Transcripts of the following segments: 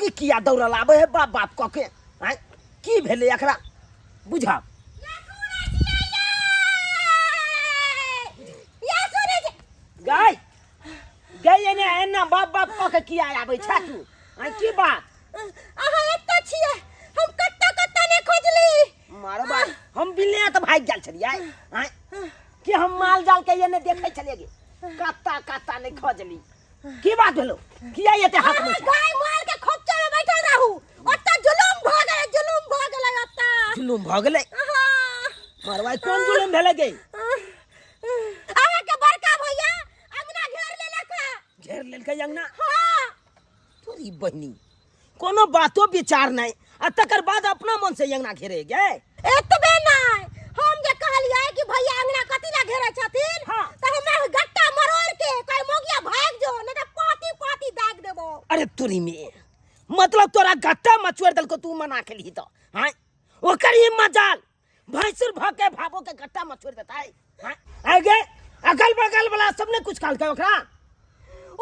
मौगी किया दौड़ल आबै है बाप बाप कऽ के आँय की भेलै एकरा बुझा गाय गाय एने एना बाप बाप कऽ के किया आबै छै तू आँय की बात अहाँ एतऽ छियै हम कत्ता कत्ता नहि खोजली मारबा हम बिल्ले तऽ भागि गेल छलियै आँय कि हम माल जाल के एने देखै छलियै गे कत्ता कत्ता नहि खोजली की बात भेलो किया एते हाथ में अहाँ गाय माल के खोपचा में बैठल रहू ओतऽ जुलुम भऽ गेलै जुलुम भऽ गेलै ओतऽ जुलुम भऽ गेलै अहाँ मरवाई कोन जुलुम भेलै गे अहाँके बड़का भैया अंगना घेर लेलक हँ घेर लेलकै अंगना हाँ तोरी बहिनी कोनो बातो विचार नहि आ तकर बाद अपना मन से अंगना घेरे गे एतबे नहि हम जे कहलियै कि भैया अंगना कथी ला घेरे छथिन हाँ। तऽ हमरा गट्टा मरोड़ के कहे मोगिया भाग जो नहीं तऽ पाती पाती दाग देबो अरे तोरी में मतलब तोरा गट्टा मचोड़ देलको तू मना के ली तो हाँ ओकर ही मजाल भैंसुर भ के भाबो के गट्टा मचोड़ देता है हाँ? आगे अगल बगल वाला सबने कुछ कहलकै ओकरा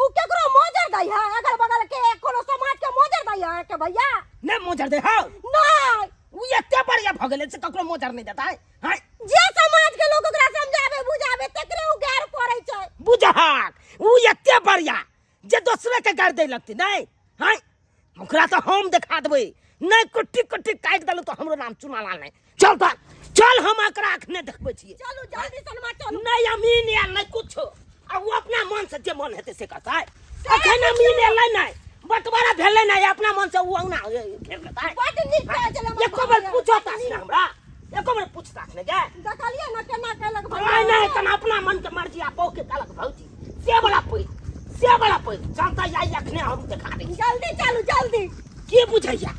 उ केकरो मोजर दै है अगल बगल के कोनो समाज के मोजर दै है के भैया नहीं मोजर दे हाँ नहीं उ एते बढ़िया भ गेलै से ककरो मोजर नहीं देता है हाँ जे समाज के लोग ओकरा समझावे बुझावे तेकरे उ गैर पड़ै छै बुझहक उ एते बढ़िया जे दोसरे के गारि दै लगतै नहीं हाँ ओकरा तऽ हम देखा देबै नहीं कुट्टी कुट्टी काटि देलहुँ तऽ हमरो नाम चुनालाल नहीं चल तऽ चल हम एकरा अखने देखबै छियै चलू जल्दी सनमा चलू नहीं अमीन आयल नहीं कुछो आ ओ अपना मन से जे मन हेतै से करतै अखन अमीन एलै नहीं बंटवारा भेलै नहीं अपना मन से ओ अंगना घेर लेतै बड नीक कहै छलै हमर एको बेर भैया। पूछो ताछ ने हमरा एको बेर पूछताछ ने जाय देखलियै ने केना केलक भैया नहीं नहीं तना अपना मन के मर्जी आ बहू के कहलक भौजी से बड़ा पैघ से बड़ा पैघ चलता आई अखने हम देखा दै छी। जल्दी चलू जल्दी की बुझैया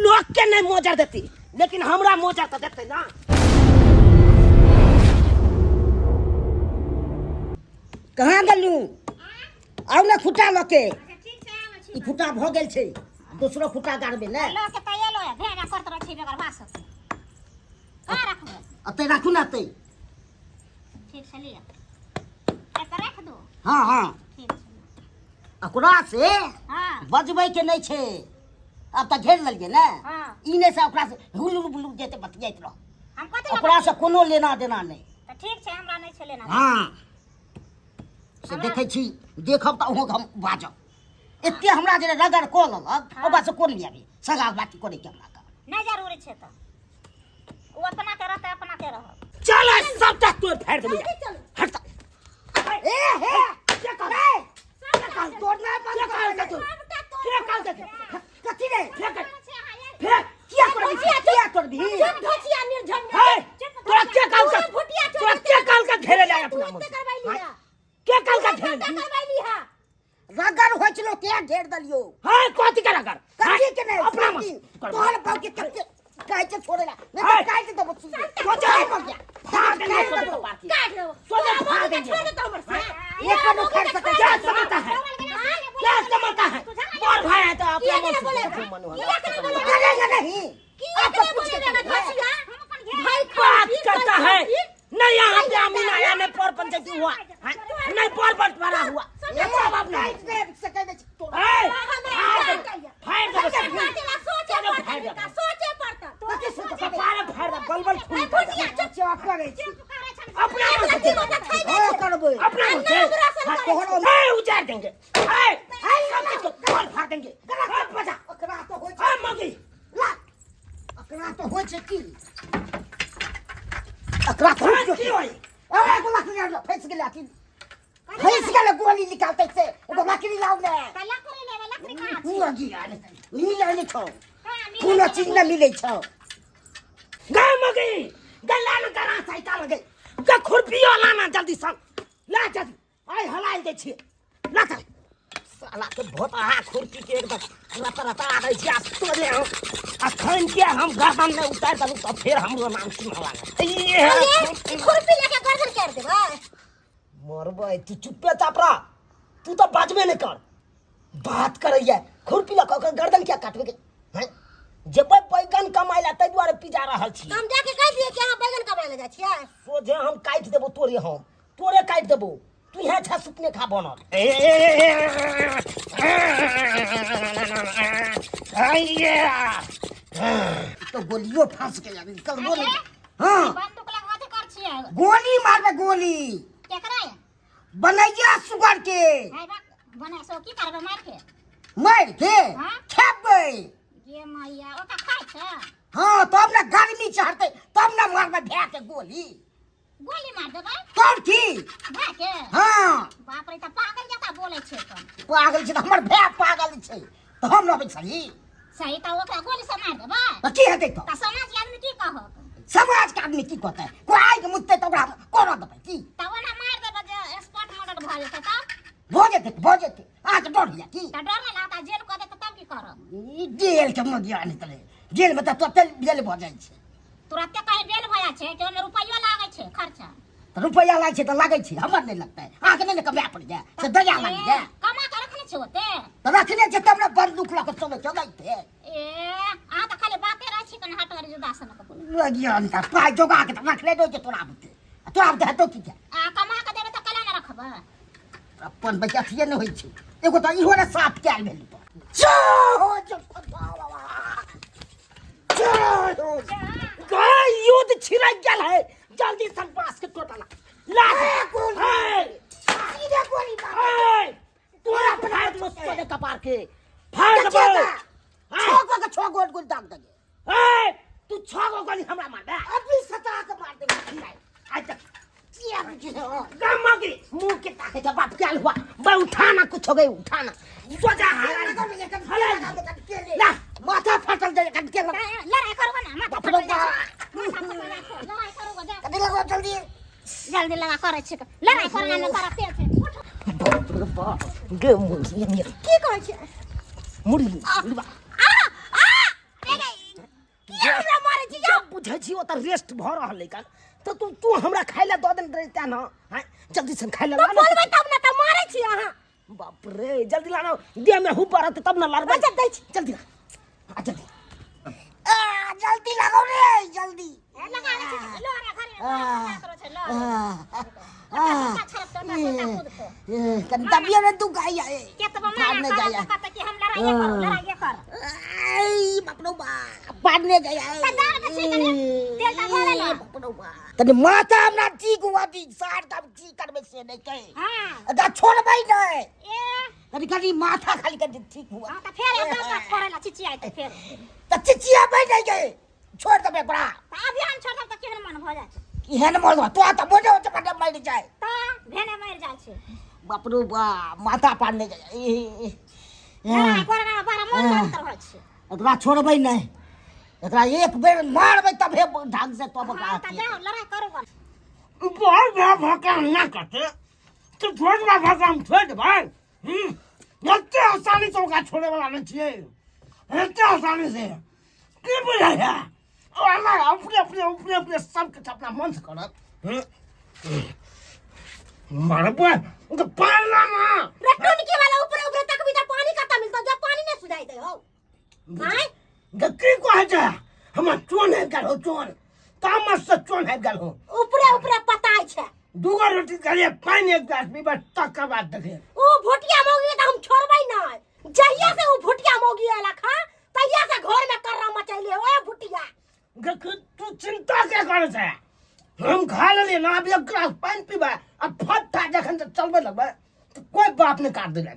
लोग के नहीं मोजर देती लेकिन हमरा मोजर तऽ देतै ना कहाँ गेलू आउ ने खुट्टा लऽ के ई खुट्टा भऽ गेल छै दोसरो खुट्टा गाड़बै ने लऽ के तऽ एलो है भेजा करत रहै छी बेगर बास से कहाँ रखबै अतै राखू ने अतै ठीक छै लिअ एतऽ राखि दू हँ हँ ठीक छै ओकरा से हँ बजबै के नहि छै आब तऽ घेर लेलियै ने हँ ई नहि से ओकरा से हुलुर बुलुर जेतै बतियाइत रह हम कथी लए ओकरा से कोनो लेना देना नहि तऽ ठीक छै हमरा नहि छै लेना हँ से देखै छी देखब तऽ अहूँके हम बाजब एते हमरा जे रगड़ कऽ लेलक ओकरा से कोन लियाबी सगा बात करैके हमरा काम नहि जरूरी छै तऽ ओ अपना के रहतै अपना के रहब चल सबटा तोड़ फाड़ देबै जल्दी चलू हट जा। ए हे के कहल के कहल तोड़ना बंद के कहल कर तू सबटा तोड़ के कहल के कथी रे फेंक फेंक किया करबी किया करबी चुप धोचिया निर्झन हे तोरा के कहल के भुटिया तोरा के कहल के घेरे ले अपना मन तू करवाई लिया के कहल के घेरे ले करवाई लिया रगड़ होइ छलो ते घेर दलियो हां कथी के रगड़ कथी के नहीं अपना मन तोहर बाप के कते कहै छै छोड़े ला नहीं हाय। तो काट देबो सोचे फाड़ देंगे काट सोचे देबो पार्टी काट देबो सोचे फाड़ देंगे छोड़ दो हमर से एक पर उखाड़ सकै क्या समझता है क्या समझता है मोर भाई है तो अपना मन से देखो मन किया के नहीं बोले करेगा नहीं किया के नहीं बोले ना धोचिया भाई बात करता है नहीं यहाँ पे अमीन आया नहीं पर पंचायती हुआ हैं? नहीं पर बंटवारा हुआ ये सब अब नहीं काट दे सकै नहीं तोरा ए, फाड़ दे फाड़ दे सोचे पड़ता सोचे पड़ता कथी सोचे कपारे फाड़ दे बलबल खून कर दे। बच्चा करै छी अपना मन से हां करबै अपना मन से हाँ, तोहर ए, उजाड़ देंगे ए, सब चीज को बल फाड़ देंगे ए, बजा ओकरा तो होइ छै ए, मगी ला एकरा तऽ होइ छै की एकरा हाँ, तऽ की होई अरे एगो लकड़ी आर फँसि गेलै अथी फँसि गेलै गोली निकालतै से एगो लकड़ी लाउ ने तऽ लकड़ी लेबै लकड़ी कहाँ छै हुआ जी आर मिलै नहि छौ कहाँ मिलै कोनो चीज नहि मिलै छौ गे मगी गे ला ना गरा साइता लगे गे खुरपियो लाना जल्दी सन ला जल्दी आइ हलाइ दै छियै ला चल साला के भोता खुरपी के एकदम रता रता आ दै छियै आ तोरे हम अखन के हम गर्दन में उतारि देलहुँ तऽ फेर हमरो नाम सुनावा ये खुरपी लेके गर्दन काट देबै मरबै तू चुप्पे चाप रह तू तऽ बाजबे नहि कर बात करैया खुरपी लऽ कऽ ओकर गर्दन किया काटबै के हैं जेबै बैगन कमाइ लए ताहि दुआरे पिजा रहल छी हम जाके कहि दियै कि अहाँ बैगन कमाय लए जाइ छियै सोझे हम काटि देबो तोरे हम तोरे काटि देबो तू यहाँ छा सुपने खा बनल। तो गोलियो फंस गेलै, निकल गोली। हाँ। बंदूक लगवा के कर छियै। गोली मारबै गोली। केकरा? बनैया सुगर के। है बा बना सो की करबै मार के? मारि के हाँ? खेबै। गे मैया, ओकरा खाइ छै? हाँ, तब ने गर्मी चढ़तै तब ने मारबै भए के गोली। गोली मार देबै? तब की? भाय के? हाँ। बाप रे, तऽ पागल जकाँ बोलै छै तऽ। पागल छै तऽ हमर भाय पागल छै तऽ हम रहबै सही? सही तऽ ओकरा गोली से मार देबै। तऽ की हेतै तऽ? तऽ समाज के आदमी की कहत? समाज के आदमी की कहतै? कोइ आगि मुततै तऽ ओकरा कोना देबै की? तऽ ओना मारि देबै जे स्पॉट मर्डर भऽ जेतै तब? भऽ जेतै, भऽ जेतै। अहाँके डर होइया की? तऽ डर नहि लागत? जेल कऽ देतै तब की करब? ई जेल के मगिया निकले, जेल में तऽ तुरते जेल भऽ जाइ छै। तुरते कहीं बेल भऽ जाइ छै कि ओहिमे रुपैयो लागै छै खर्चा? तऽ रुपैआ लागै छै तऽ लागै छै, हमर नहि लगतै? अहाँके नहि ने कमाए पड़ि जाय से दया लागि जाय? कमा कऽ रखने छै ओते। तऽ रखने छै तब ने बंदूक लऽ कऽ चलै चलैते। ए, अहाँ तऽ खाली बाते रहै छी कने हटगर जुदा सनक। लगियन तऽ पाइ जोगा के तऽ रखले रहै छै तोरा बुते, आ तोरा बुते हेतौ की? आ कमा कऽ देबै तऽ कला ने रखबै? अपन बच्चा अथिये नहि होइ छै। एगो तऽ इहो ने साफ कयल भेल पर जो हो जो जो हो। गाय युद्ध छिड़क गेल है, जल्दी सन बांस के टोटला ला गोली, सीधे गोली मार। हे, तोरा फाड़ दो सोने कपार के फाड़ देबो। छो गो के छो गोल गोल दाग देगे। ए, तू छह गो गोली हमरा मार दे। अभी सता के मार देबे। आज तक किया बुझे हो? गामा के मुंह के ताके जब बाप क्या हुआ बे, उठाना कुछ हो गई, उठाना सोचा हलाल ला। माथा फाटल जाए कन के लगा। लड़ाइ करबो ने माथा बाप रे फाटल जाइ बाप। छै, माथा फाटल जाइ छै। लड़ाइ करबो जा। कथी लगो जल्दी। जल्दी लगा करै छै, लड़ाइ करना ने बड़ा तेज छै। उठ। बाप रे बाप, गे मुर्गी। की कहै छै? मुर्गी। आ आ किया हमरा मारै छी? जब बुझै छी ओतऽ रेस्ट भऽ रहल है तऽ तू तू हमरा खाइ लए दऽ देने रहिते ने। आँय, जल्दी से खाइ लए तऽ ला ना। बोलबै तब ने, तऽ मारै छी अहाँ। बाप रे, जल्दी लाना, देह में हुब रहतै तब ने लड़बै। अच्छा, दै छी। जल्दी ला, आ जल्दी। आ जल्दी लगाओ रे जल्दी। ए, लगा दै छी, लड़े घरे करो छै लड़े। आ कनी तबियत में दुख आई है। केतबो भाग मारा नहीं करब जाया। तऽ कहतै कि हम लड़ाइए करू, लड़ाइए कर। आई बाप रे बाप, बाढ़ने जाया। तऽ दाब दै छी कनि, तेल तऽ भऽ गेल। बाप रे बाप, तनी माथा हमरा ठीक हुआ दी सार तब की करबै से नहीं कहे। हाँ। एकरा छोड़बै नहीं। ए। कनी कनी माथा खाली कनी ठीक हुआ। हाँ, तऽ फेर एकदम बात करै ला चिचियाइ फेर। तऽ चिचियाबै नहीं गए, छोड़ देबै ओकरा। तऽ अभी हम छोड़ देब तऽ केहन मन भऽ जाइ छै? एहन मरल तो तऽ बोले हो तऽ मरि जाए। तऽ भेने मरि जाइ छै। बाप रे बाप, माथा पार नहीं जाए। लड़ाइ करना बड़ा मन लगैत रहै छै। एकरा छोड़बै नहीं, एकरा एक बेर मारबै तबे ढंग से तब ओकरा। हाँ, तऽ जाउ लड़ाइ करू गन। बड़ भा भका ना करते तो छोट बा भका हम छोड़ देबै। एते आसानी से ओकरा छोड़े वाला नहीं छियै, एते आसानी से की बुझै है? अलग अपने अपने अपने अपने सब किछु अपना मन से करत। मरबै तऽ पाला ना। रे टुनकी वाला, ऊपरे ऊपरे तकबी तऽ पानी कतऽ मिलतौ जब पानी नहि सुझाइ दै हौ? आँय। गे, की कहै छै? हमर चोन आबि गेल हौ, चोन तामस से चोन आबि गेल हौ। ऊपरे ऊपरे पताइ छै। दूगो रोटी खालिए, पानि एक गिलास पीबै, तकर बाद देखिए। ओ भुटिया मौगी तऽ हम छोड़बै नहि। जहिया से ओ भुटिया मौगी अयलक हँ तहिया से घर में कर्रा मचैले ओ भुटिया। गे, तू चिंता क्या करै छै? हम खा लेलियै ना, आब एक गिलास पानि पीबै आ फट्टा जखन से चलबै लगबै तऽ कोइ बाप नहि काट देले।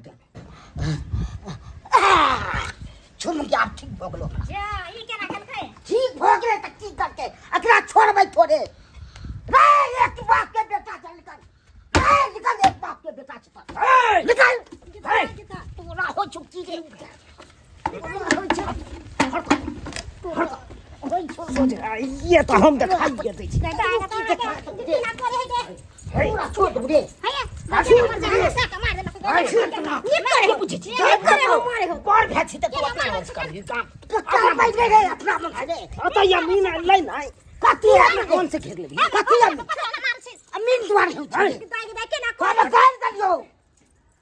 छोड़ के आब ठीक भऽ गेलो हमरा। जा, ई केना केलकै? ठीक भऽ गेलै तऽ की करतै? एकरा छोड़बै थोड़े रे? एक बाप के बेटा चल, निकल रे, निकल, एक बाप के बेटा छै। हे! निकल। हे! तोरा हो चुकी रे, तोरा हो छौ, तोरा होइ छौ। ये तऽ हम देखाइए दै छी। नहि तऽ आइ तऽ केना करै है गे? तोरा छोड़ देबो रे। हैया, मर जा, हमरा साक मार देलक। नीक करे हो, नीक करे हो, मारे हो। बड़ भए छी तऽ तू अपना मन से करबही काम? कत्ता बैठ रे, अपना मन रे। अतऽ या मीन लै नै। कथी अपना मन से घेर लेबही? कथी मार छी। अमीन द्वार हो छै। दाइ दाइ, केना हम करै? गारि देलियौ।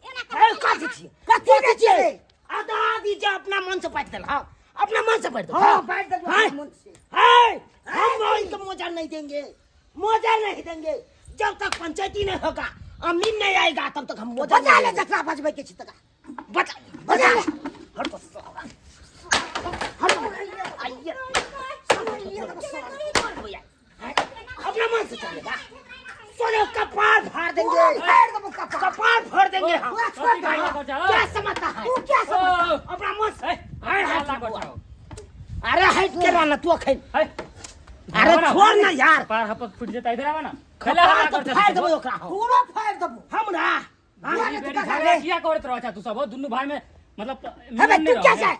एना ए, कथी छियै? कथी के छियै? आधा आधी जे अपना मन से बाँटि देलहक, अपना मन से बाँटि देलहक। हाँ, बाँटि देलहुँ अपना मन से। हे, हम इनको मोजा नहीं देंगे, मोजा नहीं देंगे जब तक पंचायती नहीं होगा। अमीन नहीं आएगा तब तक हम मोजा बजा ले जकरा बजबै के छी तकरा बजा बजा ले। हट तो साला। हट आइए अपना मन से चलेगा सोने कपार फाड़ देंगे फाड़ देबो कपार। कपार फाड़ देंगे हम पूरा छोड़ दे। क्या समझता है तू क्या समझता अपना मन से हाय हाथ हाथ लगवा। बचाओ अरे हट के रहना तू अखन हाय अरे छोड़ ना यार पार हपक फुट जेता इधर आवा ना कपार तो फाड़ देबो ओकरा हम। पूरा फाड़ देबो हमरा हाँ? तू का खा ले। किया करत रह तू सब दुनू भाई में मतलब अबे तू क्या छै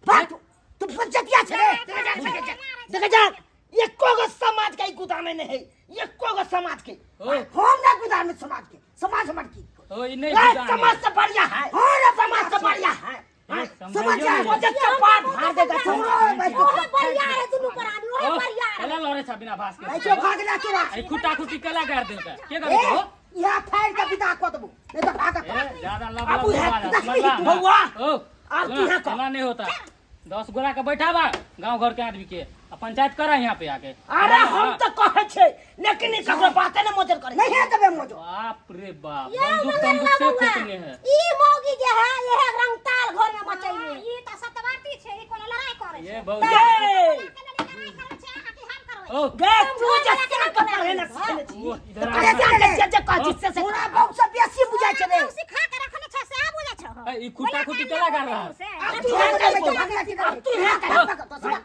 बात तू पंचायतिया छै रे देख जा एको गो समाज के ई गुदामे नहीं है एको गो समाज के ओ हम ना गुदामे समाज के समाज हमर की ओ ई नहीं ए, गुदामे। समाज से बढ़िया है हाँ रे, समाज से बढ़िया है हाँ? समाज समझियो नहीं। मुझे कपार फाड़ देगा छोड़ो भाई ओहे बढ़िया रे दुनू प्राणी ओहे ओ, बढ़िया रे कला लड़े छा बिना भास के ऐसे भाग ला तोरा ए खुटा खुटी कला कर देलका के कर ए हो यहाँ फाड़ के विदा कऽ देबो नहीं तो भाग ए ज्यादा लब अब लब उहे बाजा, देखी समझला तू ना? बउआ। ओ अब तू यहाँ कर। ना नहीं होता 10 गोरा के बैठावा गांव घर के आदमी के आ पंचायत करा यहाँ पे आके अरे हम तो कहे छे लेकिन ई ककरो बाते ने मोजर करे नहीं है तबे मोजो बाप रे बाप ये बंदूक मंगल तंदूक से बउआ, फेंकने है ई मौगी जे है यह रंगताल घर में मचैले ई तऽ सतवार्ती छै ई कोनो लड़ाई करै ये छै बहुत गे लड़ाई करै छै अहाँ की हम करबै ओ गे तू जे सिर पर पढ़े ने सिखले छी ओ, इधर आ। अरे जा जे जे कह जिससे से पूरा बहुत से बेसी बुझाइ छै रे हम सिखा के रखने छै सएह बुझै छौ ए, ई खुटा खुटी कला कर रहा है अब तू यहाँ कर बोल। अब तू यहाँ कर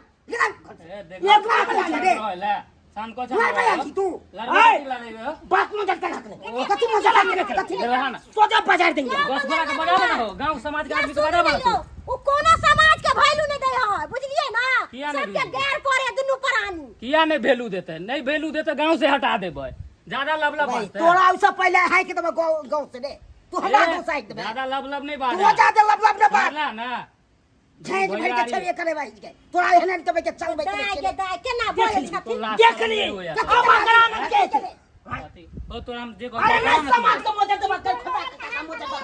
ए देख एक बार बोला रे। ले शान को लड़बै आखी तू। लड़बै लड़बै हो बात मोजर कर रखने कथी मोजर चला के कथी इधर रहा ना सोजा बाजार देंगे 10 गोरा के बजा ना हो गांव समाज के यार आदमी के सुन बजा बना लियौ, तू उ कोनो समाज के वैल्यू नहीं दै है बुझलियै ना किया नहीं सबके दै? गैर करे दुनू प्राणी किया नहीं वैल्यू देते नहीं वैल्यू देते गांव से हटा देबै ज्यादा लब लब भाई बाजते तोरा ओइसँ पहिले हाइक देबै गाँव गाँव से रे तू हमरा गाँव से हाइक देबै ज्यादा लब लब नहीं तू बाजा जादे लब लब ने बाज मारला ना झाँझ भरि के छेबे करे भाई के तोरा एहन एहन देबै के चलबै दाय के के दाय केना बोलै देख ली, छथिन लास्ट देख ली में हो जाता। अब अकरा में के अथी, ओ तोरा हम जे अरे नहीं समाज के मोजर देबा कर खुदा के काका मोजर देबा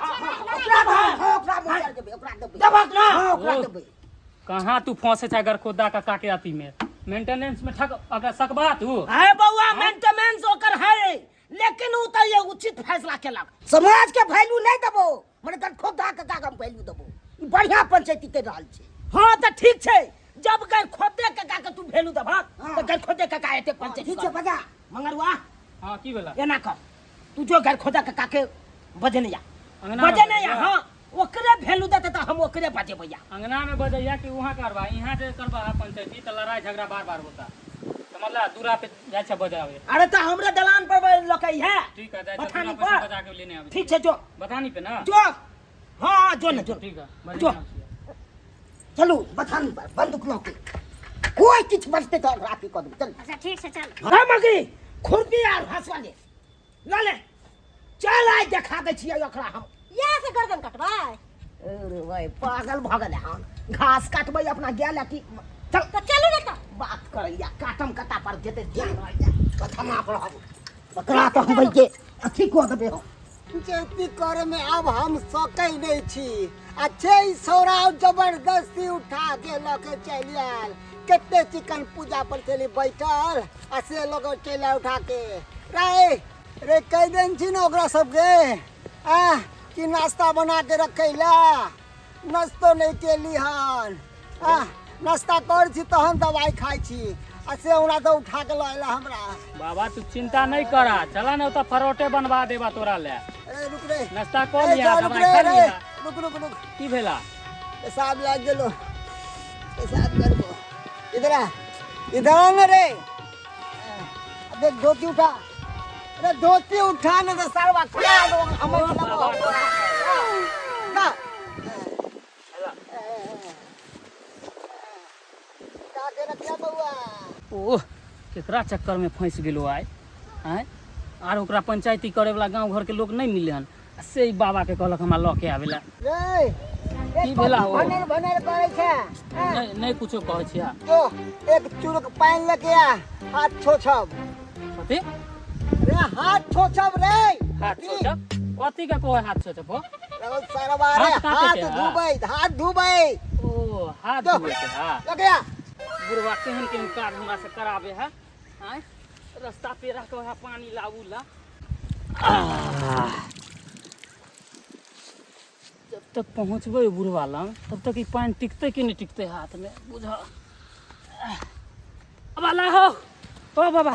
ओकरा भाव हाँ ओकरा मोजर देबै ओकरा देबै देबक ना हाँ ओकरा ओ। देबै कहाँ तू फंसे छै अगर खुदा का काके अथी में मेंटेनेंस में ठक अगर सकबा तू अरे बउआ मेंटेनेंस ओकर है लेकिन उ तो ये उचित फैसला केलक समाज के वैल्यू नहीं देबो मने कर खुदा के काका वैल्यू देबो ई बढ़िया पंचायती कर रहल छै हाँ तो ठीक छै जब गए खोदे काका के तू भेलू देबक हाँ। तो गए खोदे काका एते पंचायती ठीक छै बजा मंगरुआ हाँ की भेला एना कर तू जो गए खोदा काका के बजने जा अंगना में बजने जा बजैया। हाँ ओकरे भेलू देते तो हम ओकरे बजेबै अंगना में बजैया कि वहाँ करबा यहाँ जे करबा पंचायती तो लड़ाई झगड़ा बार बार होता समझला दूरा पे जाइ छै बजावे अरे तो हमरे दलान पर लकै है ठीक है जाइ छै बथानी दूरा पे पर बजा के लेने आबै ठीक छै जो बथानी पे ना जो हाँ जो ने जो ठीक है जो। बजैया छियै। चलू बथान पर बंदूक लऽ के कोई किछु बजतै तऽ ओकरा अथी कऽ देबै चल अच्छा ठीक छै चल हाँ मगी खुरपी आर हंसुआ ले ल ले चल आइ देखा दै छियै ओकरा हम इएह से गर्दन कटबै अरे भाई पागल भऽ गेलै हन घास काटबै अपना गेल की चल तऽ चलू ने तऽ बात करैया काटम कत्ता पर जेतै ध्यान रहैया कथमा पर हम ओकरा तऽ हम के अथी कऽ देबै हम पंचायती करे में अब हम सकै नहीं छी अच्छे ई सौराव जबरदस्ती उठा के लऽ के चलि आयल कते चिकन पूजा पर चली बैठल आ से लऽ के चलि आयल उठा के रे रे कहि देने छी ने ओकरा सबके आ कि नाश्ता बना के रखै ला नाश्तो नहि केली हन आ नाश्ता कर छी तहन दवाइ खाइ छी आ से हमरा तऽ उठा के लऽ अयला हमरा बाबा तू चिंता नहीं करा चला ना तो परोठे बनवा देबा तोरा ले अरे रुक रे नाश्ता कऽ ए, लिया जा, रुक दवाई रे खा रे लिया रुक रुक रुक की भेला पेशाब लाग गेलो पेशाब करबो इधर आ इधर आ ना रे अबे धोती उठा अरे धोती उठा ना तो सारवा खा दो हमर बाबा। ना का के रखिया बउआ ओह केकरा चक्कर में फंसि गेलो आइ आँय आर ओकरा पंचायती करे वाला गांव घर के लोग नहीं मिले हन आ से ई बाबा के कहलक हमरा लऽ के आवे ला रे की भेला हो? भनर भनर करै छै हाँ? नहीं नहीं कुछो कहै छिया जो एक चुरुक पानि लके आ हाथ छोछब कथी रे हाथ छोछब रे हाथ छोचब कथी के कहै हाथ छोचब हो रौ सरवा रे हाथ काटे हाथ के, हाँ। धुबै हाथ धुबै ओ हाथ जो। धोए के हा लके आ बुढ़वा केहन केहन काज हमरा से कराबे है आँय रास्ता पेरा के वएह पानी लाबू ला आह। जब तक पहुँचबै बुढ़वा लग तब तक ई पानि टिकतै कि नहि टिकतै हाथमे बुझ अब अल्लाह हो ओ बाबा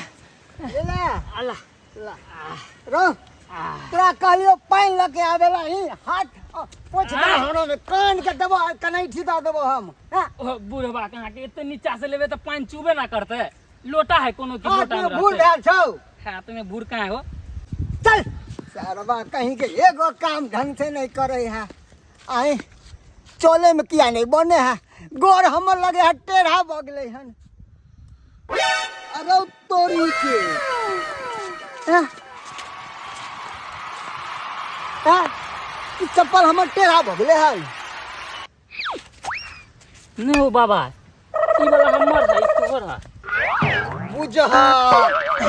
ले अल्लाह ला रो तोरा कहलियो पानि लऽ के आबे ला ही हाथ पोछ दे हमरा में कान के देबो आ कनैठी दऽ देबो हम हाँ, ओ बुढ़वा के अहाँके एते नीचा से लेबै तऽ पानि चूबे ना करतै लोटा है कोनो की हाथ लोटा में में भूल रहतै भेल छौ हाथ में भूर कहाँ हो चल सरवा कहीं के एगो काम ढंग से नहीं करे है आए चले में किया नहीं बने है गोर हमर लगे है टेढ़ा भऽ गेलै हन अरे तोरी के हैं? हैं? ई चप्पल हमर टेढ़ा भऽ गेलै हन नहीं हो बाबा ई वाला हमर है ई तोहर है बुझा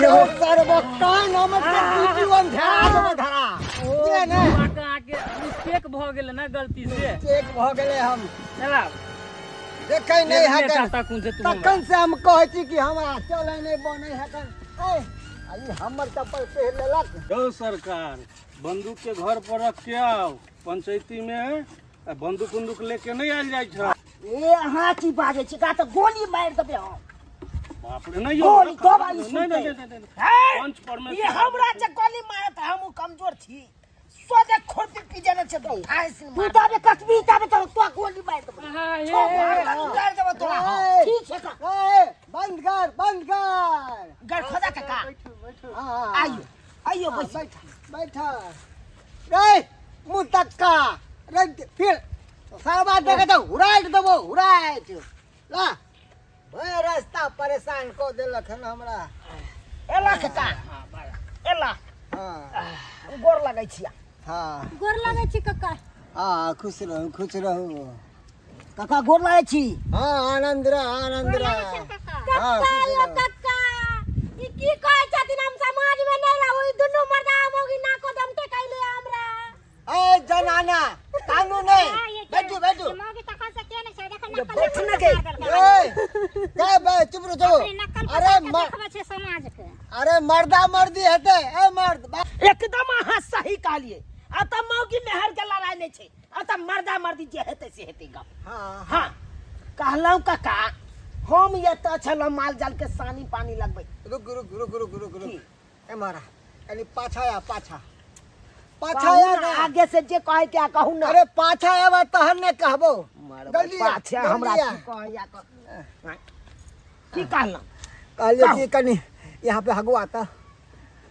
यो सरवा कान हमर के बीटी वन धरा देबो धरा बुझले ने बुढ़वा के अहाँके मिस्टेक भऽ गेलै ना गलती से एक भऽ गेलै हम चला देखै नहि है लेने चाहता कोन से तू हमरा। तखन से हम कहै छी कि हमरा चलै नहि बनै है कन ए आ ई हमर चप्पल पहिर लेलक गौ सरकार बंदूक के घर पर रख के आओ पंचायती में आ बंदूक उंदूक लेके नहीं आयल जाइ छै ए अहाँ की बाजै छी का तऽ गोली मारि देबै हम बाप रे नहीं यौ, गोली दबाई नहीं सुनतै। नहीं नहीं नहीं, नहीं हे! पंच परमेश्वर ई हमरा जे गोली मारत हम कमजोर छी सोझे खुरपी पीजे छै तो फांसी तू ताबे कसबी ताबे तो तो गोली मार देबो हाँ, हे, छो मार उतार देबो तोरा ए, ठीक छै का ए, बंद कर बंद कर गड़ खोदा काका हाँ, आइयो आइयो हाँ, बैस बैठ बैठ रे मुँह तक्का रे फिर सरबा देखे तो हुराइट देबो हुराइट ला भय रास्ता परेशान कऽ देलक हन हमरा एला काका एला हाँ गोर लगै छिया हाँ गोर लगै छी कक्का हाँ खुश रहू खुश रहू काका गोर लगै छी हाँ आनंद रह आनंद गोर रह लागै छियनि कक्का हाँ, कक्का खुश यो रहू। कक्का ई की कहै छथिन हम समाज में नहीं रहू ई दुनू मर्दा मौगी नाको दम टेकैले हमरा ए जनाना कानून नहीं हाँ, ये के- बैठू बैठू ये मौगी तखन से के नहि छै देखो ये नकल बैठ न गई। ए के बे चुप रहो चुप अपने नकल अरे पसार के म- देखबै छै समाज के अरे मर्दा मर्दी हेतै ए मर्द बा- एकदम अहाँ सही कहलिए आ तऽ मौगी मेहर के लड़ाई नहि छै आ तऽ मर्दा मर्दी जे हेतै से हेतै गप हाँ हाँ कहलहुँ काका हम एतऽ छलहुँ माल जाल के सानी पानी लगबै रुक रुक रुक रुक रुक की? रुक ए मारा कनी पाछा आ पाछा पाछा कहू आ ना ना आगे से जे कहे के आ कहू ना अरे पाछा आबा तहन ने कहबो मारबै जल्दी आ, पाछे हमरा जल्दी आ। की कहैया कह की कहलहुँ कहलिए कि कनी यहाँ पे हगुआता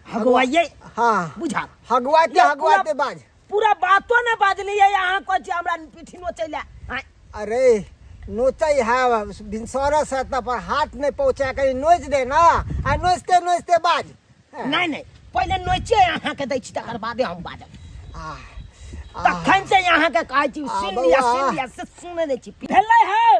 हगुआइए हाँ बुझा हगुआते ये हगुआते बाज पूरा बातो ने बाजलियै अहाँ कहै छी हमरा पीठी नोचै लए आँय, अरे नोचै है भिनसर से तब पर हाथ नहीं पहुँचा कहीं नोच दे ना आ नोचते नोचते बाज नहि नहि पहिले नोचे अहाँके दै छी तकर बादे हम बाजब आ, आ, तखन से अहाँके कहै छी आ, सुनि लिअ बौआ। सुनि लिअ से सुनै नहि छी भेलै हौ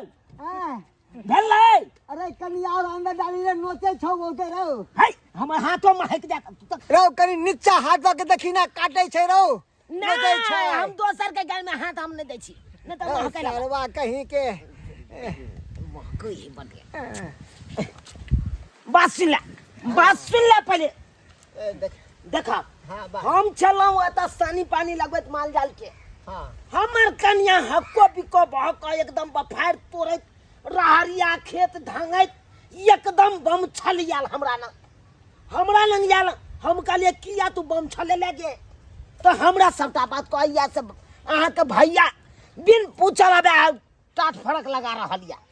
आ, भेलै अरे कनी और अंदर डाली रे नोचे छौ बहुते रौ है हमर हाथो महक जायत तू तऽ रौ कनी नीचा हाथ दऽ के देखी ना काटै छै रौ नोचै नहि छै हम दोसर के गाय में हाथ हम नहि दै छी नहि तऽ रौ, महकै लागत सरवा कहीं के महकै है बड़ बात सुन ले बात सुन ले पहिले ए, देख देखा हाँ, बात। हम छलहुँ एतऽ सानी पानी लगबैत माल जाल के हाँ हमर कनिया हक्को बिक्को भऽ कऽ एकदम बफारि तोड़ैत रहरिया खेत धांगैत एकदम बम छल आयल हमरा लग हमरा लग आयल हम कहलियै किया तू बम छले ले गे तऽ हमरा सबटा बात कहैया से अहाँके भैया बिन पूछल अबे टाट फड़क लगा रहल यऽ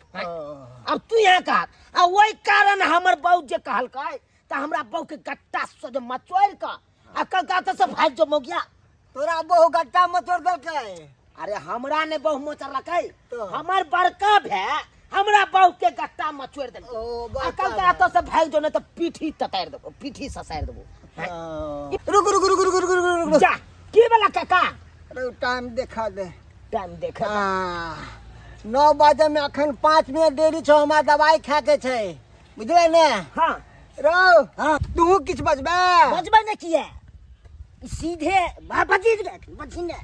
अब तू यहाँ कह आ ओहि कारण हमर बहू जे कहलकै तऽ हमरा बहू के गट्टा सोझ मचोड़ि कऽ आ कलकत्ता से भागि जो मौगिया तोरा बहु गट्टा मचोड़ देलकै अरे हमरा ने बहु मचोड़लकै तो? हमर बड़का भाय हमरा बहु के गट्टा मचोड़ देलकै ओ, आ बड़का कलकत्ता से भागि जो नहि तऽ पीठी ततारि देबो पीठी ससारि देबो रुक रुक रुक रुक रुक रुक रुक जा की वाला काका अरे टाइम देखा दे टाइम देख आ, 9 बजे में अखन 5 मिनट देरी छौ हमरा दवाई खाए के छै बुझले ने हाँ रौ हाँ तू किछ बजबे बजबै ने किया ई सीधे बजी बजी ने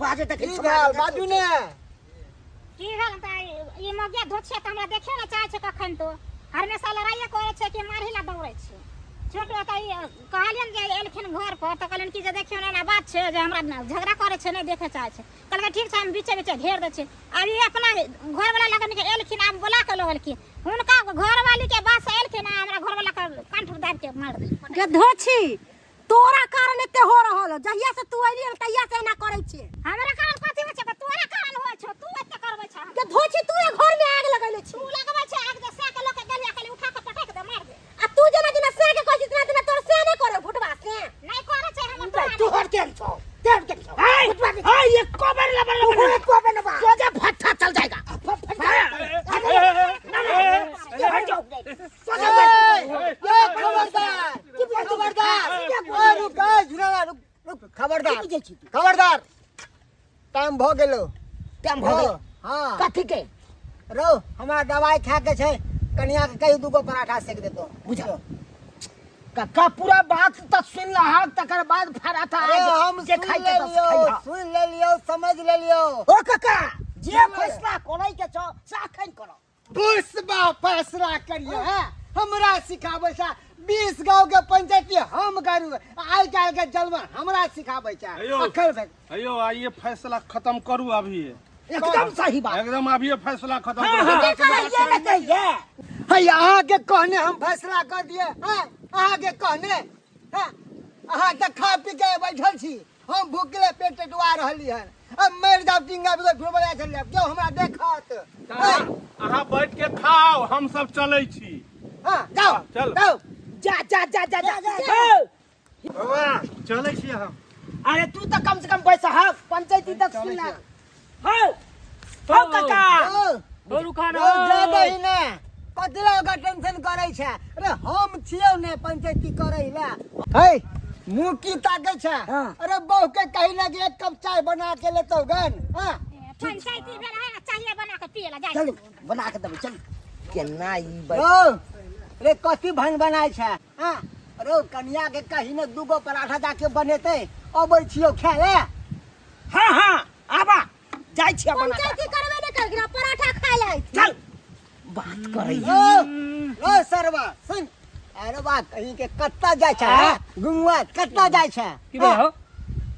बाजे तक की भेल बाजू ने की भेल तऽ ई मगिया धोछिया तऽ हमरा देखे ने चाहै छै कखन तो हमेशा लड़ाइए करै छै कि मारही ला दौड़ै छै छोट तऽ ई कहलियनि जे एलखिन घर पर तऽ कहलियनि कि जे देखियौ ने एना बात छै जे हमरा ने झगड़ा करै छै नहि देखै चाहै छै। कहलकै ठीक छै, हम बीचे बीचे घेर दै छियै। आब ई अपना घरवला लगन के एलखिन, आब बोला के लऽ गेलखिन हुनका घरवाली के बात से एलखिन आ हमरा घरवला के कंठ दाबि के मारि देलखिन। गधो छी, तोरा कारण एते हो रहल हो। जहिया से तू अइली हन तहिया से एना करै छी। हमरा कारण कथी होइ छै? तोरा कारण होइ छौ, तू एते करबै छ। गधो छी, तू घर में आग लगैले छी। तू लगबै छै आग, जे सै के लऽ के गेलियै, कहली उठा के पटक दे, मार दे। आ तू जेना जेना सै के कहै छी तेना तेना तोर सै नहि करे भुटबा से। नहि करे छै हमर तोरा। तू हट केन छौ, तेर केन छौ? हाय हाय, एको बेर लबर लबर, एको बेर लबर सोझे भट्ठा चल जाएगा। हट जाओ, सोझे। खबरदार खबरदार, रुक झुरा, रुक रुक, खबरदार खबरदार, टाइम भऽ गेलो। टाइम भऽ गेल? हाँ। कथी के? रौ, हमरा दवाई खा के छै, कनिया के कही दूगो पराठा सेक देतो। बुझल कक्का, पूरा बात तऽ सुन लहक, तकर बाद पराठा। अरे हम जे सुन खाइ के तऽ लेलियो, खइहा। सुन लेलियो, समझ लेलियो। ओ कक्का, जे फैसला करै के छौ से अखन करऽ। पुष्पा फैसला करियो है, हमरा सिखाबै छै। 20 गाँव के पंचायती हम करू, आइ काल्हि के जलवन हमरा सिखाबै छै। हेयौ। अखन तक अयो, आइए फैसला खत्म करू अभी। एकदम सही बात। एकदम अभी फैसला खत्म हाँ, करू। हाँ, कहिए ने कहिए। है, अहाँके कहने हम फैसला कर दिए हैं, अहाँके कहने हैं। अहाँ तऽ खा पी के बैठल छी, हम भूखले पेट टुआ रहली हन। अब मरि जाब टिंगा बिगड़ फुलबला चल जाब, क्यों हमरा देखत? अहाँ बैठ के खाओ, हम सब चलै छी। हाँ, जाओ। चल। जाओ। जा जा जा जा जा जा। बौआ, चलै छी हम। अरे तू तऽ कम से कम बैस हक, पंचायती तक सुन ले। हौ हौ काका। ओ, ओ रुका ना। रौ, जा दही ने, कथी लए ओकरा टेंशन करै छै? अरे हम छियौ ने पंचायती करै लए। है, मुँह की ताकै छै? हाँ। अरे बहू के कही ना कि एक कप चाय बना के लेतौ गन। हाँ। पंचायती भेल है, चाहिए बना के पिए ला जाइ। चलू, बना के देबै, चलू। केना ई बैठ रौ रे, कथी भन बनाय छै? हाँ रौ, कनिया के कही ने दूगो पराठा जाके बनेतै, अबै छियौ खाय ले। हाँ हाँ, आबा, जाइ छियै बना के। पंचायती करबे नहि करलखिन आ पराठा खाय ले अयथिन। चल, बात करै। रौ रौ सरवा, सुन, अरे बा, कहीं के कत्ता जाइ छै? हाँ? गुमुआ कत्ता जाइ छै? की भेल हौ?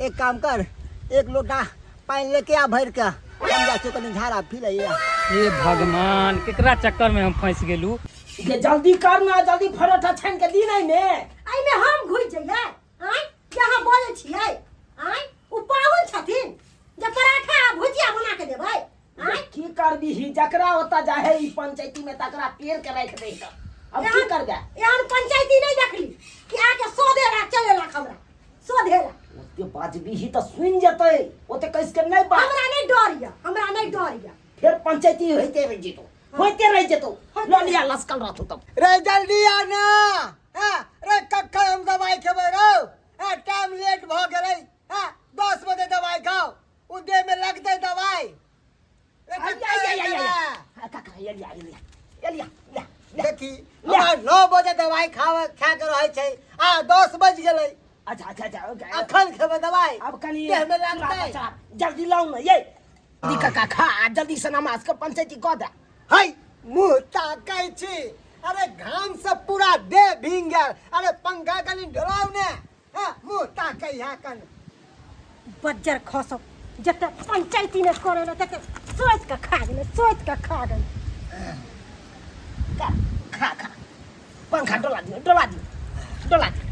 एक काम कर, एक लोटा पानि लेके आ भरि के, हम जाइ छियौ कनि झाड़ा पी लैया। हे भगवान, केकरा चक्कर में हम फंस गेलू? जे जल्दी कर ना, जल्दी परोठा छानि के दी। नहीं ने एहिमे हम घुसि जइयै? आँय, जे अहाँ बजै छियै, आँय, ओ पाहुन छथिन जे पराठा आ भुजिया बना के देबै? आँय, की करबिही? जकरा ओतऽ जाहे ई पंचायती में तकरा पेड़ के राखि दे। अब की करबे? एहन पंचायती नहि देखली कि आके सोधे ला चलेलक हमरा सोधे ला। ओते बाजबिही तऽ सुनि जेतै, ओते कसि के नहि बाज। हमरा नहि डर यऽ, हमरा नहि डर यऽ। फेर पंचायती होइते रहि जेतौ, होइते रहि जेतौ। लऽ लिया, लसकल रहतौ तब। रे जल्दी आ ना। हाँ, रे कखन हम दवाई खेबै रौ? हाँ, टाइम लेट भऽ गेलै। हाँ, 10 बजे दवाई खाओ, ओ देह में लगतै दवाई। रे, आई, कखन आई, आई, आई, जेबै? आई। काका, एलिया एलिया एलिया लिया। देखी, हमरा 9 बजे दवाई खाव खा के रहै छै आ 10 बज गेलै। अच्छा अच्छा अच्छा, ओके। अखन खेबै दवाई? अब कनि देह में लगतै। जल्दी लाउ ने ये। जल्दी काका खा आ जल्दी से नमाज के पंचायती कऽ दे। है, मुँह ताकै छी, अरे घाम से पूरा देह भींग गेल। अरे पंखा कनि डोलाउ ने। हाँ, मुँह ताकै है कन। बज्जर खसब, जते पंचायती ने करे ले तते सोचि के खा गेलै, सोचि के खा गेलै। खा खा खा, पंखा डोला दियौ, डोला दियौ, डोला दियौ।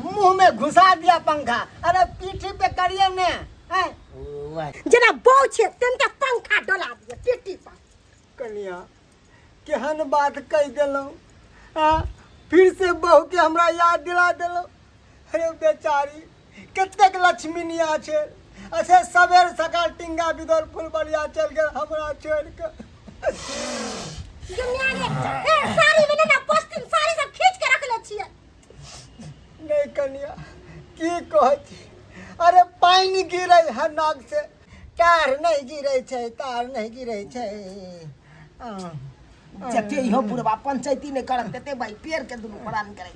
मुंह में घुसा दिया पंखा, अरे पीठी पे करिए ने हैं? जेना बहू छै तेनते पंखा डोला दियौ पीठी पर। कनिया, केहन बात कहि देलहुँ? हाँ, फिर से बहू के हमरा याद दिला देलहुँ। अरे बेचारी कतेक लक्ष्मीनिया छै, अच्छा सबेर सकाल टिंगा बिदौल फुलबरिया चल गेल हमरा छोड़ि के। दुनिया रे, ए साड़ी में ने पश्चिम साड़ी सब खींच के रखले छियै। नहीं कनिया, की कहै छी, अरे पानि गिरै है नाक से, तार नहीं गिरै छै, तार नहीं गिरै छै। जते इहो बुढ़बा पंचायती नहि करत तते भाई पेड़ के दुनू प्राण करे।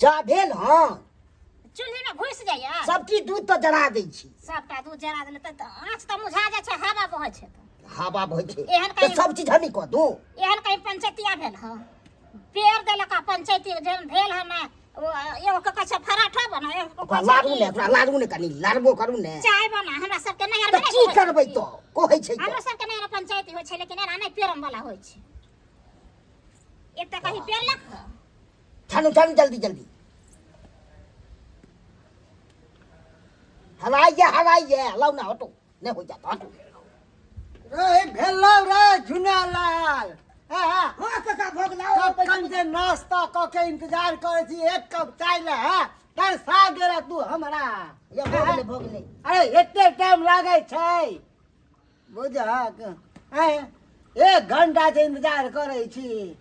चाह भेल? हँ। चूल्ही में घुसि जाइए। सब चीज दूध तऽ जरा दै छी। सबटा दूध जरा देले तऽ आँच तऽ मुझा जाइ छै, हवा बहै छै तऽ। हवा बहै छै एहन तऽ कहीं सब चीज हमही कऽ दू। एहन कहीं पंचायतिया भेल हँ? पेड़ देलक आ पंचायती जहन भेल हन ने, ओ एगो के कहै छै पराठा बना, एगो के ओकरा कहै छै लारू की ने, ओकरा लारू ने, कनि लारबो करू ने। चाय बना। हमरा सबके नैहर तऽ में नहि की होइ करबै छै। तऽ कहै छै तऽ हमरो सबके नैहर पंचायती होइ छै, लेकिन एना नहि पेड़म वाला होइ छै। एक तऽ कहीं पेड़लक। छानू छानू जल्दी जल्दी। हराइए हराइए, लाउ ना, हटो नहि हो जात, हटो। रे भेलौ रे झुनालाल। हाँ। हाँ काका, भऽ गेल। कखन से नाश्ता कऽ के इंतजार करै छी एक कप चाय ले। हाँ, तरसा गेला तू हमरा। या भऽ गेलै, भऽ गेलै। अरे एते टाइम लागै छै बुझक? हैं, एक घंटा से इंतजार करै छी।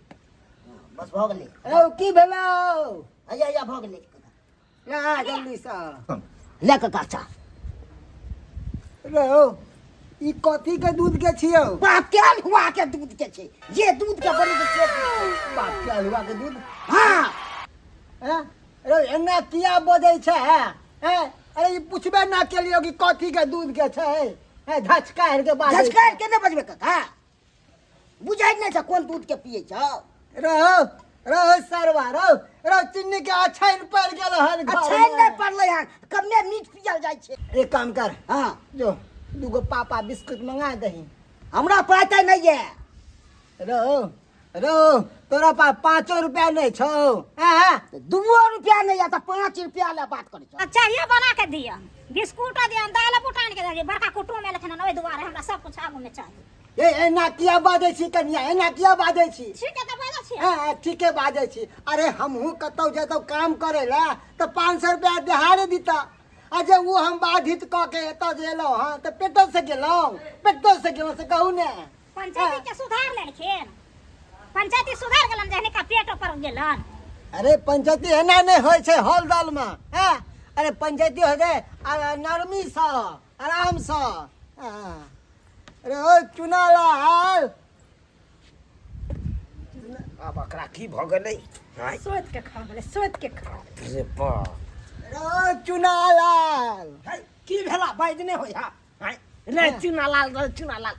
बस भऽ गेलै। रौ, की भेलौ? हैया हैया, भऽ गेलै। ला जल्दी से। ले काका चाह। रौ, ई कथी के दूध के छियौ? बाप के अल्हुआ के दूध के छै, जे दूध के बनै छै से दूध के छै। बाप के अल्हुआ के दूध? हाँ। हैं रौ, एना किया बजै छै? हैं, अरे ई पुछबे ना केलियौ कि कथी के दूध के छै। हैं, झचकार के बाजै छै। झचकार के नहि बजबै काका, बुझै नहि छै कोन दूध के पियै छौ। रौ रौ सरवा, रौ रौ, चिन्नी के अछैन पड़ि गेल हन घर अछैन मे। नहि पड़लै हन, कमे मीठ पियल जाइ छै। एक काम कर। हाँ। जो दूगो पापा बिस्कुट मंगा दही। हमरा पाइ ताइ नहि यऽ। रौ रौ, तोरा पास 5 रुपया नहीं छौ? हाँ? तऽ 2 रुपया नहि यऽ तऽ 5 रुपया लए बात करै छौ? चाय बना के दिअ, बिस्कुट दिअ, दालि बूट आनि के दिअ। बड़का कुटुम एलखिन हन, ओहि दुआरे हमरा सब कुछ आगू में चाही। ए, एना किया बाजै छी कनिया, एना किया बाजै छी? ठीक है तऽ बाजै छी। हाँ, ठीके बाजै छी। अरे हमहूँ कतहु जतौ काम करै लए तऽ 500 रुपया देहारे दिता, आ जे ओ हम बाधित कऽ के एतऽ जे एलहुँ हँ तऽ पेटो से गेलहुँ, पेटो से गेलहुँ, से कहू ने। पंचायती के सुधार लेलखिन, पंचायती सुधार गेलन जहने का पेट पर गेलन। अरे पंचायती एना नहि होइ छै हॉल दल में। हैं, अरे पंचायती होइ छै नरमी सँ, आराम सँ। हाँ। अरे ओ चुनालाल। आब एकरा की भऽ गेलै? आँय? सोति के खा गेलै, सोति के खा। रे बाप। अरे ओ चुनालाल। है, की भेला? बाजि नहि होइ हा? आँय, रे चुनालाल, रे चुनालाल,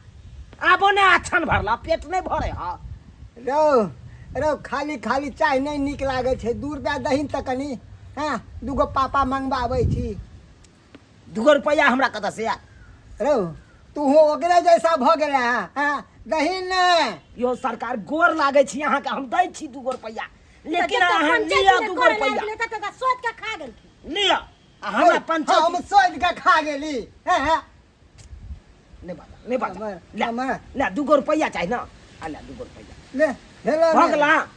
आबो ने आछन भरला पेट नहि भरे हा। रौ रौ, खाली खाली चाय नहि नीक लागै छै। 2 रुपया दही तऽ कनि। हँ, दूगो पापा मंगबाबै छी। 2 रुपया हमरा कतऽ से आयत? रौ, तू ओकरे जैसा भऽ गेला। हँ, दही ने। यो सरकार, गोर लागै छी अहाँके, हम दै छी 2 रुपया, लेकिन अहाँ लिअ 2 रुपया। सोति के खा गेलखिन। लिअ आ हमरा पंचायत। हम सोचि के खा गेली। हँ हँ। नहि बाजा, नहि बाजा। ले। हमर ले, 2 रुपया चाही ने, आ ले 2 रुपया। ले, भेलो भऽ ने? गेला,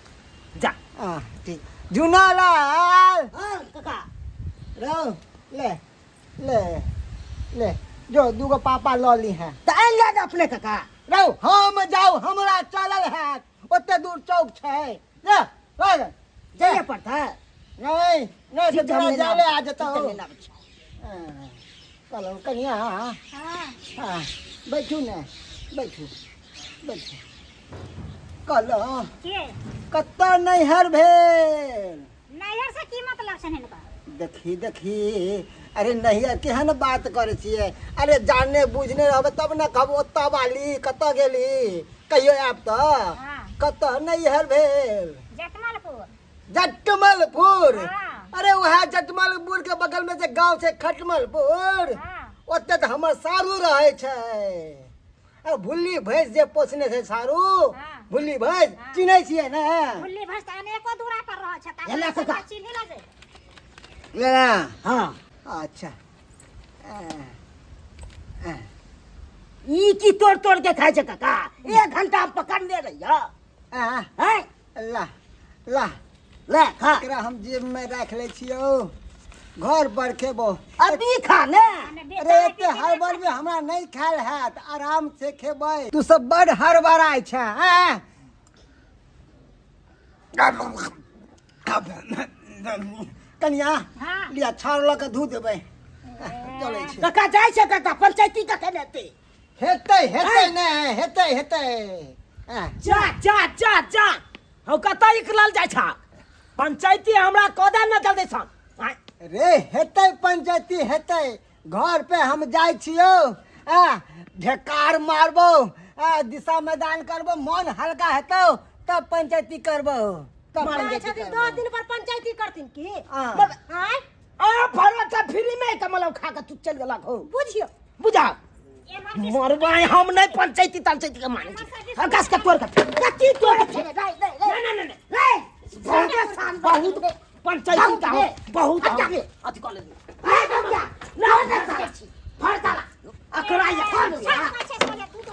जा। आ, ठीक। झुनालाल। हाँ काका। रौ, ले ले ले, जो दूगो पापा लऽ ली हैं। तऽ आनि ले ने अपने काका। रौ, हम जाउ? हमरा चलल हैत, ओते दूर चौक छै। ले लऽ ले। जाइए पड़तै? नहीं नहीं। ठीक तऽ छै, हम तोरा लेने जाले आबै आ छी। जेतौ। ठीक छै, लेने आबै छी। हाँ, कहलहुँ कनिया। हाँ। हाँ, बैठू ने, बैठू बैठू। कहलहुँ के कतऽ नैहर भेल? नैहर से की मतलब छनि हिनका? देखी देखी, अरे नैहर केहन बात करै छियै? अरे जानने बुझने रहबै तब ने कहब ओतऽ वाली कतऽ गेली। कहियो आयब तऽ। हाँ। कतऽ नैहर भेल? जटमलपुर। जटमलपुर? हाँ। अरे वएह जटमलपुर के बगल में जे गाँव छै खटमलपुर? हाँ। ओते तऽ हमर सारू रहै छै। आ भुल्ली भैंस जे पोसने छै सारू। हाँ। भुल्ली भैंस। हाँ। चिन्है छियै ने? भुल्ली भैंस तऽ अनेको दूरा पर रहै छै, तऽ एना अपना काका। सबके चिन्ह लऽ जे। लेना। हाँ। अच्छा आ, आ, ई की तोड़ तोड़ के खाइ छै काका? एक घंटा हम पकड़ने रहियै। आ, हैं। ला ला। ले खा। एकरा हम जेब में राख लै छियौ, घर पर खेबो। अभी खा ने। हमे अरे बेचारे एते हड़बड़ में हमरा नहीं खायल हैत, आराम से खेबै। तू सब बड़ हड़बड़ाइ छै। हैं? कनिया। हाँ। लिया, छाउर लऽ कऽ धो देबै, चलै छी। काका जाइ छै काका, पंचायती कखन हेतै? हेतै हेतै ने, हेतै हेतै। हैं? जा जा जा जा, हौ कतऽ निकलल जाइ छ? पंचायती हमरा कऽ दे ने जल्दी सँ। आँय। रे हेतै, पंचायती हेतै। घर पे हम जाइ छियौ, आ ढेकार मारबौ, आ दिशा मैदान करबौ, मन हल्का हेतौ, तब पंचायती करबो, तब कहै पंचायती छथिन करबो। 10 दिन पर पंचायती करथिन की? हाँ। आँय? आ परोठा फ्री में के मतलब खा के तू चल गेलक हो। बुझियो। बुझा मरबाय हम नहीं पंचायती तंचायती के माने छी। आकाश के तोड़ के फेंक। कथी तोड़ के फेंक? नहीं नहीं ना ना ना ना। नहीं, बहुत पंचायती का हो बहुत अच्छा। हम अथी कॉलेज में ए बबुआ, ना ना फड़ ताला अकरा या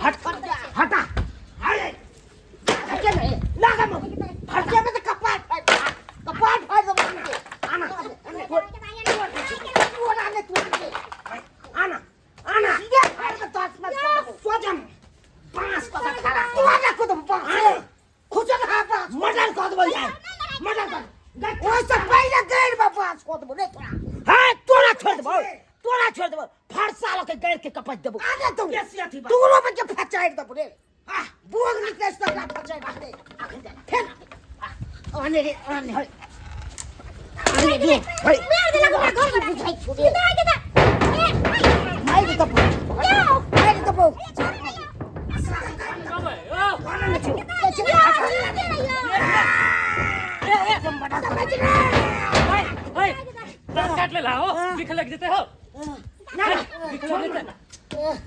हट हटा अरे हटे नहीं लागा मत हटे में तो कपाट फाड़, कपाट फाड़ दो के। आना तू आने तू आने आना आना सीधे फाड़ के तो आसमान छोड़ दो। सोजन बांस को खड़ा तू आने खुद बांस खुजल हा बांस मर्डर कर देबो यार, मर्डर कर। ओइसे पहिले गैर में बांस खोद देबो रे तोरा। हां तोरा छोड़ देबो, तोरा छोड़ देबो, फरसा लके गैर के कपच देबो। आने तू बेसी अथी बा। तोरो में के फचाइर देबो रे। आह बोग निकले से तोरा फचाइर दे। फेर आने रे आने आने रे। मार देलक हमरा घर वाला। बुझाइ छु रे। इधर आ के दा। मारि दे तब, मारि दे तब। दांत काट लेला हो, बिख लग जेते हो। ना ना बिख लग जेते।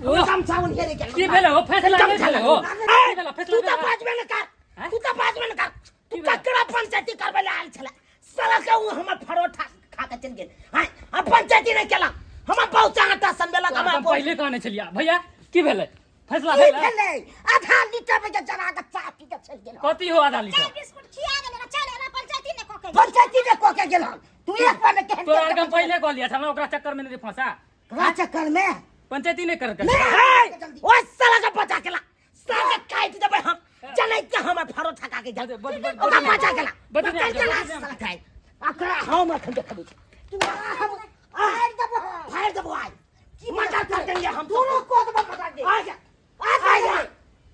ओ, कम साउंड हेरे के की भेलै हो? फैसला नहि भेलै हो? की भेलै? फैसला तू त भेलै? बाजबे न कर, हैं? तू त बाजबे न कर। तू की भेलै? ककरा पंचायती करबै ले आयल छला? साला के उ हमर फरोठा खा के चलि गेल। हैं, हम पंचायती नहि केलक, हमर बहुत आटा सनबेलक। तोरा हमरा हम पहिले कहने छलियै भैया, की भेलै? फैसला की भेलै? भेलै? आधा लीटर में के जरा के चाय पी के चलि गेल। कथी हो आधा लीटर? बिस्कुट खिया गेलै ना, चल एना पंचायती ने कऽ के। पंचायती ने कऽ के गेल हन। तू एक बार ने केहन तोरा आरके हम पहिले कहलियै हमरा ओकरा चक्कर में नहि फंसा। ककरा चक्कर में? पंचायती नहि कर के। हे, ओ साला के बचा केला, साला के काटि देबै हम। जनै के हमर फरोठा खा के गेल। बज- बज- ओकरा बचा केला, बज- पकड़ि केला बज- साला के। अकरा हम अखन देखबै छी। तू हम फाड़ि देबो, फाड़ि देबो आइ। मर्डर कर देंगे हम। दोनों को देबो मदान दे। आ जा, आ आ जा, जा,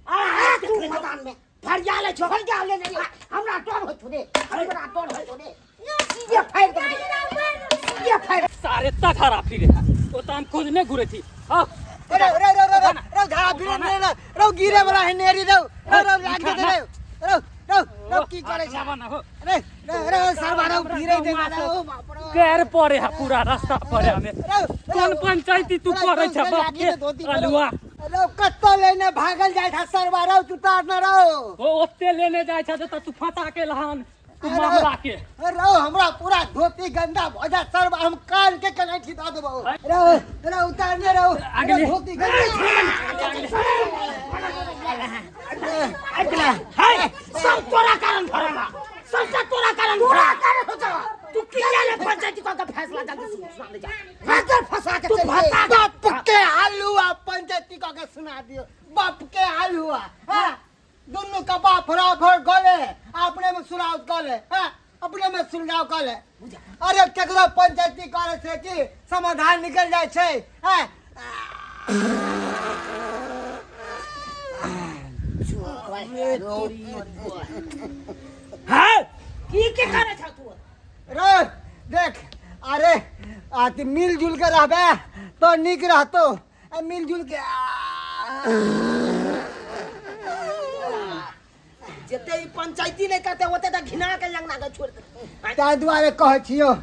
आ आ तू तू मदान में फरिया ले छो। फरिया ले नहीं, हमरा डर होइत रे, हमरा डर होइत रे। सीधे फाड़ि देबो रे, सीधे फाड़ि। सारे इतना खराब फिरे ओ तो हम खुद नहीं घुरे थी। हाँ रे रे रे रे रे धारा फिरे ने रे रे गिरे वाला है नेरी रे रे रे लाग जेते रे रे रे रे की करे छ ना हो रे रे रे सरवा रे गिरे दे ना ओ बाप रे। कैर पड़े है पूरा रास्ता पड़े हमें। कोन पंचायती तू करे छ बाप के अलुआ? रे कत्तो लेने भागल जाय था सरवा रे, तू तार न रो। ओ ओते लेने जाय छ त तू फंसा के लहान तू मामला के। रे हमरा पूरा धोती गंदा भ जा सरवा, हम कान के कनैठी द देबो रे रे उतारने रे। आगे ले। धोती गंदा। हे, सब तोरा कारण भरला, सबटा तोरा कारण, तोरा कारण हो जा। तू की जाने पंचायती कऽ के फैसला जल्दी से सुना दे जा। भागल फंसा के तू चलि गेल। फंसा के बाप के आलूआ पंचायती कऽ के सुना दियो। बाप के आलूआ, हाँ दुनू का बाप बराबर गले अपने में सुनाओ गले, हाँ अपने में सुलझाओ गले। अरे केकरो पंचायती करे से की समाधान निकल जाय छै? हाँ हां की के करे छ तू? रे देख, अरे आती मिलजुल के रहबे तो निक रहतो, आ मिलजुल के जते ई पंचायती नहीं करते ओते त घिना के अंगना के छोड़ दे। ताहि दुआरे कहै छियो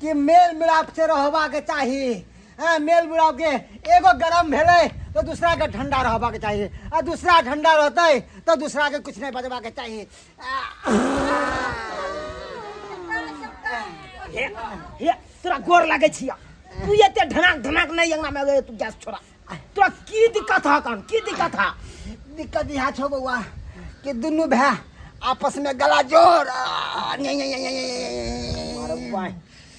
कि मेल मिलाप से रहबाक चाही। हाँ मेल मिलाप के एगो गरम भेलै तो दूसरा के ठंडा रहबाक चाही, आ दूसरा ठंडा रहतै तो दूसरा के कुछ नहीं बजबाक चाही। हे हे तोरा गोर लागै छिया, तू एते ढनाक ढनाक नहीं अंगना में गए तू गैस छोड़ा। तोरा की दिक्कत हा कान, की दिक्कत हा? दिक्कत इहा छौ बौआ कि दुनू भाय आपस में गला जोड़।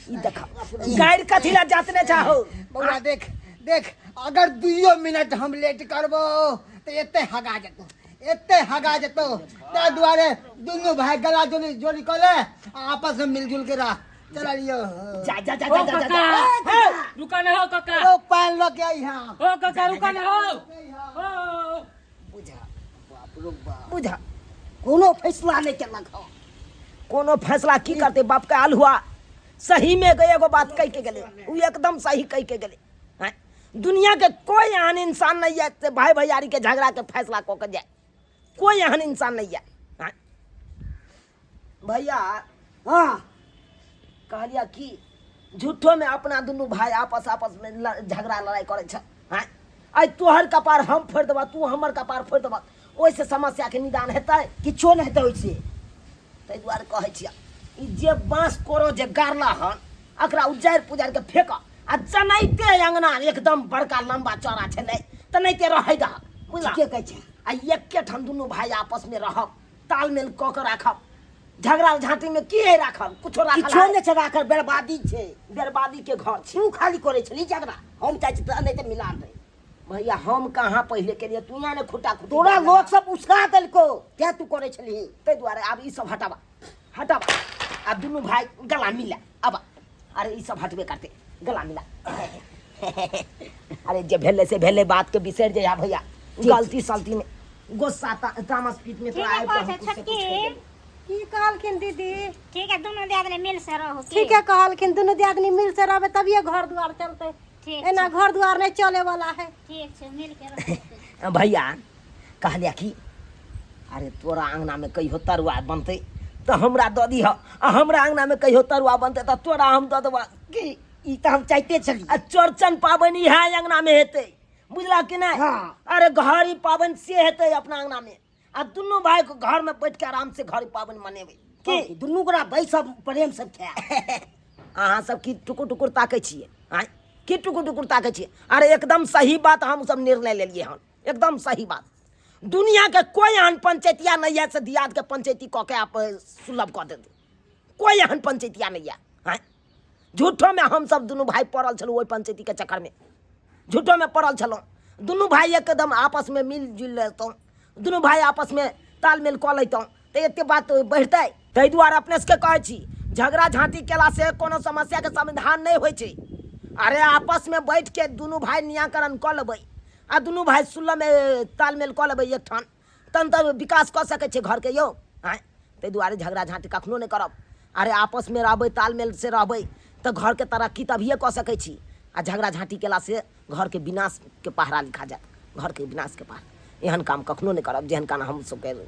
ई देखा गाइर कथी ला जातने चाहो। बौआ देख देख, अगर 2 मिनट हम लेट करबो तो एते हगा जेतो, एते हगा जेतो। ताहि दुआरे दुनू भाई गला जोड़ी जोड़ी कऽ ले आ आपस में मिलजुल के रह। चला लियो। जा जा जा ओ जा जा काका जा। रुका न हो काका। ओ पान लऽ के अइहा। ओ काका रुका न हो। ओ बुझा बाप रो बाप, बुझा कोनो फैसला नहीं केलक हो। कोनो फैसला की करते बाप के आलुआ? सही में गए एगो बात कह के गेले, उ एकदम सही कह के गेले। हैं दुनिया के कोई एहन इंसान नहीं है से भाई भैयारी के झगड़ा के फैसला कऽ के जाए, कोई एहन इंसान नहीं है। हैं भैया। हाँ। कहलिया कि झूठो में अपना दुनू भाई आपस आपस में झगड़ा लड़ाई करै छै। आँय, आइ तोहर कपार हम फोड़ि देबह, तू हमर कपार फोड़ि देबह, ओहिसँ समस्याके निदान हेतै? किछो नहि हेतै ओहिसँ। ताहि दुआरे कहै छियै, ई जे बाँस कोरो जे गाड़ला हन, एकरा उजाड़ि पुजारि के फेक आ जनाइते अंगना एकदम बड़का लम्बा चौड़ा छलै तनाइते रहै दह, बुझला? ठीके कहै छै। आ एके ठाम दुनू भाई आपस में रहब, तालमेल कऽ के राखब। झगड़ा झांटी में की है राखल? कुछो राखल किछो है? नहि छै राखल, बर्बादी छै। बर्बादी के घर छै। तू खाली करै छली झगड़ा, हम चाहै छी तऽ नहि तऽ मिलान रहै। भैया, हम कहाँ पहिले केलियै? तू यहाँ ने खुटा खुटी तोरा गाड़ि लोक सब उसका देलको तें तू करै छली। ताहि दुआरे आब ई सब हटाबा, हटाबा आ दुनू भाई गला मिला। अब अरे ई सब हटबे करते, गला मिला। अरे जे भेलै से भेलै, बात के बिसरि जइहा भैया। गलती सलती में गुस्सा तामस पीट में तोरा ठीक है, आबि कऽ हम कहै छै कुछ से कुछ छोटकी। कहि देबै। की कहलखिन दीदी? ठीक है, दुनू दियादनी मिल से रहू की? ठीके कहलखिन, दुनू दियादनी मिल से रहबै तभिए घर दुआर चलतै। ठीक एना छै। घर दुआर नहि चले वाला है। ठीक छै, मिल के रहू। भैया, कहलिया कि अरे तोरा अंगना में कहियो तरुआ बनतै तऽ हमरा दऽ दिह, आ हमरा अंगना में कहियो तरुआ बनतै तऽ तोरा हम दऽ देबह की? ई तऽ हम चाहते छली। आ चौरचन पाबनि इएह अंगना में हेतै, बुझला कि नहि? हाँ। अरे घड़ी पाबनि से हेतै अपना अंगना में, आ दुनू भाई के घर में बैठ के आराम से घड़ी पाबनि मनेबै की? दुनू गोरा बैसब प्रेम से खायब। अहाँ सब की टुकुर टुकुर ताकै छियै? आँय, की टुकुर टुकुर ताकै छियै? अरे एकदम सही बात हम सब निर्णय लेलियै हन, एकदम सही बात। दुनिया के कोई एहन पंचैतिया नहीं है से दियाद के पंचैती कऽ के आप सुलभ कऽ देतै, कोई एहन पंचैतिया नहीं है। आँय, झूठो में हम सब दुनू भाई पड़ल छलहुँ ओहि पंचैती के चक्कर में, झूठो में पड़ल छलहुँ। दुनू भाई एकदम आपस में मिल जुल लेतहुँ, दुनू भाई आपस में तालमेल कऽ लैतहुँ तऽ एते बात बढ़तै। ताहि दुआरे अपने सबके कहै छी, झगड़ा झाँटी केलासँ कोनो समस्याके समाधान नहि होइ छै। अरे आपसमे बैठ के दुनू भाई निराकरण कऽ लेबै आ दुनू भाई सुलहमे तालमेल कऽ लेबै एकठाम, तहन तऽ विकास कऽ सकै छै घरके यौ। आँय, ताहि दुआरे झगड़ा झाँटी कखनो नहि करब। अरे आपसमे रहबै, तालमेल से रहबै तऽ घरके तरक्की तभिए कऽ सकै छी, आ झगड़ा झाँटी केलासँ घरके विनाशके पहरा लिखा जायत, घरके विनाशके पहरा। एहन काम कखनो नहि करब जेहन काम हमसब केलहुँ।